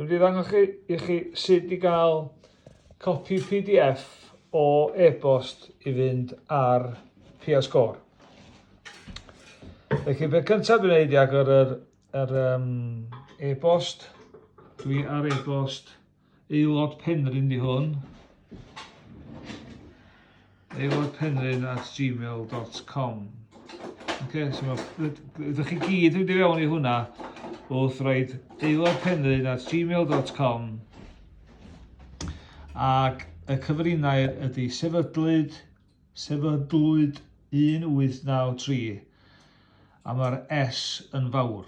Dwi'n mynd i ddangos chi, i chi sut i gael copi PDF o e-bost i fynd ar PSGore. Felly, beth cyntaf dwi'n gwneud i agor yr, yr um, e-bost. Dwi ar e-bost Aelod Penrhyn di hwn. Aelodpenrhyn at gmail.com Ok, so mae, ydych chi gyd yn mynd i fewn i hwnna wrth roed aelodpenrhyn at gmail.com ac y cyfrinair ydy sefydlwyd sefydlwyd 1893 a mae'r S yn fawr.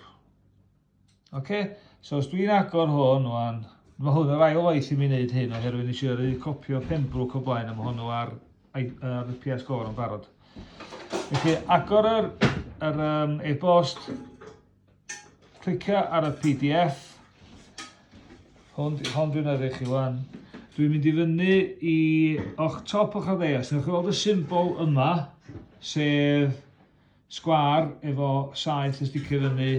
Oce, so os dwi'n agor hwn wan, mae hwn yr ail waith i mi wneud hyn oherwydd nes i yrru copi o Pembroke o blaen a mae hwnnw ar, ar y PS Gore yn barod. Felly, agor yr, yr um, e-bost, clicio ar y PDF, hwn, hwn dwi'n yrru chi wan. Dwi'n mynd i fyny i o'ch top o'ch dde, os wnewch chi weld y symbol yma, sef sgwâr efo saeth yn sticio fyny.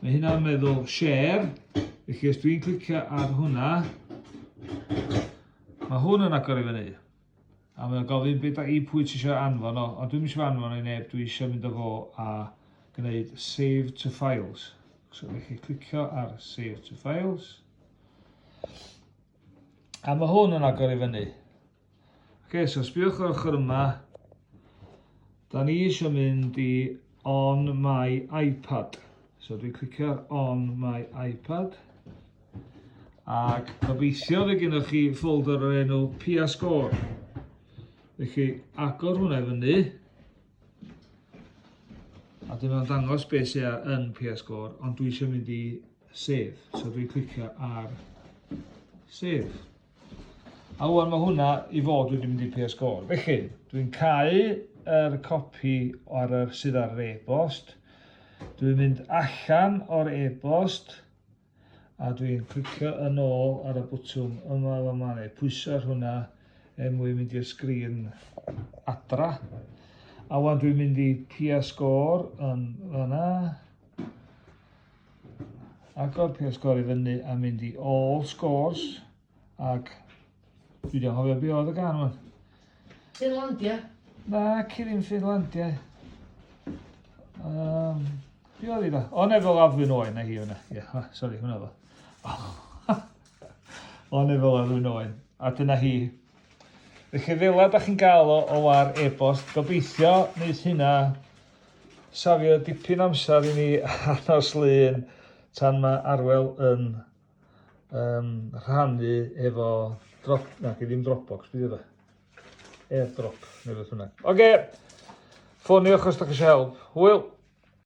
Mae hynna'n meddwl share. Felly os dwi'n clicio ar hwnna, mae hwn yn agor i fyny. A mae'n gofyn beth i pwy ti eisiau anfon o, ond dwi'n eisiau anfon o i neb, dwi eisiau mynd â fo a gwneud save to files. So felly clicio ar save to files. A mae hwn yn agor i fyny. Ok, so sbiwch ar ochr yma. Da ni eisiau mynd i on my iPad. So dwi'n clicio ar on my iPad. Ac gobeithio fe gennych chi folder o'r enw Pia Score. Felly agor hwnna i fyny. A dwi'n mynd dangos beth sydd yn Pia Score, ond dwi eisiau mynd i save. So dwi'n clicio ar save. A wan mae hwnna i fod wedi mynd i PS Score. Felly, dwi'n cau yr copi ar yr sydd ar yr e-bost. Dwi'n mynd allan o'r e-bost a dwi'n clicio yn ôl ar y bwtwm yma fel yma neu pwyso ar hwnna er mwyn mynd i'r sgrin adra. A wan dwi'n mynd i PS Score yn fanna. Agor PS Score i fyny a mynd i All Scores. Ac dwi wedi anghofio be oedd y gan wan. Finlandia? Na, ci ddim Finlandia. Um, be oedd hi da? O, nefel aflwyn oen, na hi hwnna. Ie, yeah, sori, hwnna fo. O, nefel aflwyn oen. A dyna hi. Felly fel da chi'n gael o, o ar e-bost, gobeithio wneud hynna safio dipyn amser i ni ar nos Lun tan mae Arwel yn um, rhannu efo drop, na, ddim Dropbox, beth yw e? Airdrop, neu beth bynnag. Oce, okay. ffoniwch os da chi eisiau help. Hwyl!